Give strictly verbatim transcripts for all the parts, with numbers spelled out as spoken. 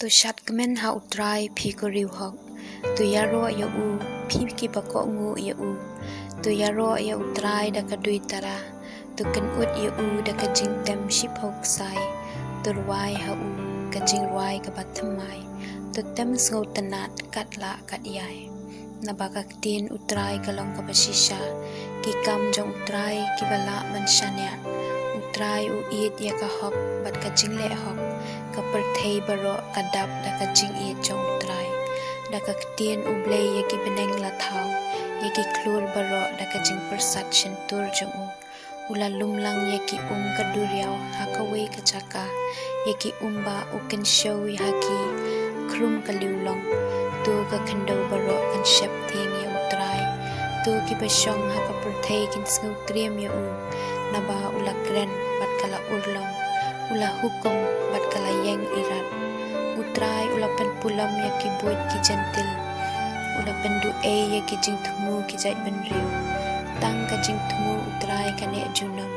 To shad kmen ha U Trai, phi ko riewhok. To ïaroh ïa u, phi kiba kohnguh ïa u. To ïaroh ïa U Trai da ka duitara. To kynud ïa u da ka jingtem shiphew ksai. To rwai ha u ka jingrwai kaba thymmai. To tem sngewtynnad kat lah kat ïai. Naba ka ktien U Trai ka long kaba shisha, ki kam jong U Trai kiba lah ban shaniah. U Trai u ïeit ïa ka hok bad ka jingleh hok. Ka pyrthei baroh ka dap da ka jingïeit jong U Trai. Da ka ktien U Blei ïa ki bneng la thaw, ïa ki khlur baroh da ka jingpyrsad shyntur jong u. U la lumlang ïa ki um ka duriaw ha kawei ka jaka, ïa ki umbah u kynshew ïa ha ki khrum ka liwlong. To ka khyndew baroh kan sheptieng ïa U Trai. To kiba shong ha ka pyrthei kin sngewtriem ïa u. Naba u la kren bad ka la urlong, u la hukum bad ka la ïeng irat. U Trai u la pynpulom ïa ki buit ki jentil. U la pynduh ei ïa ki jingthmu ki jaitbynriew. Tang ka jingthmu U Trai ka neh junom.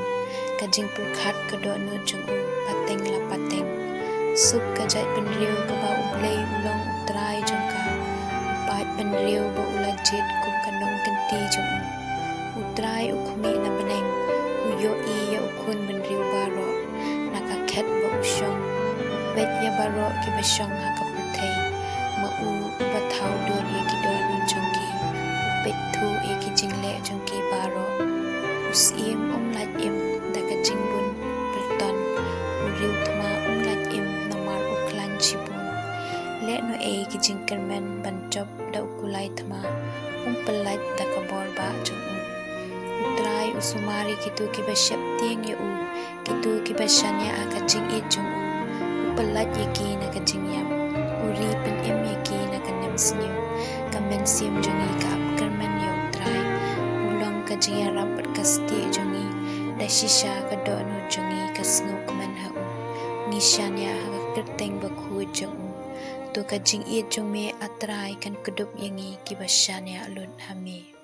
Ka jingpyrkhat ka dohnud jong u pateng la pateng. Suk ka jaitbynriew kaba U Blei u long U Trai jong ka. U paidbynriew ba u la jied kum ka nongkynti jong u. U Trai u khmih na bneng, u ïohi ïa u khun bynriew baroh. Na ka khet ba u shong, u peit ïa baroh kiba shong ha ka pyrthei. Ma u uba thaw dur ïa ki dohnud jong ki, u peit thuh ïa ki jingleh jong ki baroh. U syiem um lait im da ka jingbun pyrton. U riewthma um lait im namar u khlaiñ shibun. Lehnohei ki jingkyrmen ban jop da u kulai thma, um pyllait da ka bor bah jong u. U Trai u sumar ïa kito kiba sheptieng ïa u, kito kiba shaniah ha ka jingïeit jong u. U pyllait ïa ki na ka jingïap, u ri pynim ïa ki na ka nemsniew. Ka mynsiem jong ngi ka ap kyrmen ïa U Trai. U long ka jingïarap bad ka stieh jong ngi. Da shisha ka dohnud jong ngi ka sngewkmen ha u. Ngi shaniah ha ka kyrteng bakhuid jong u. To ka jingïeit jong me, A Trai, kan kdup ïa ngi kiba shaniah lut ha me.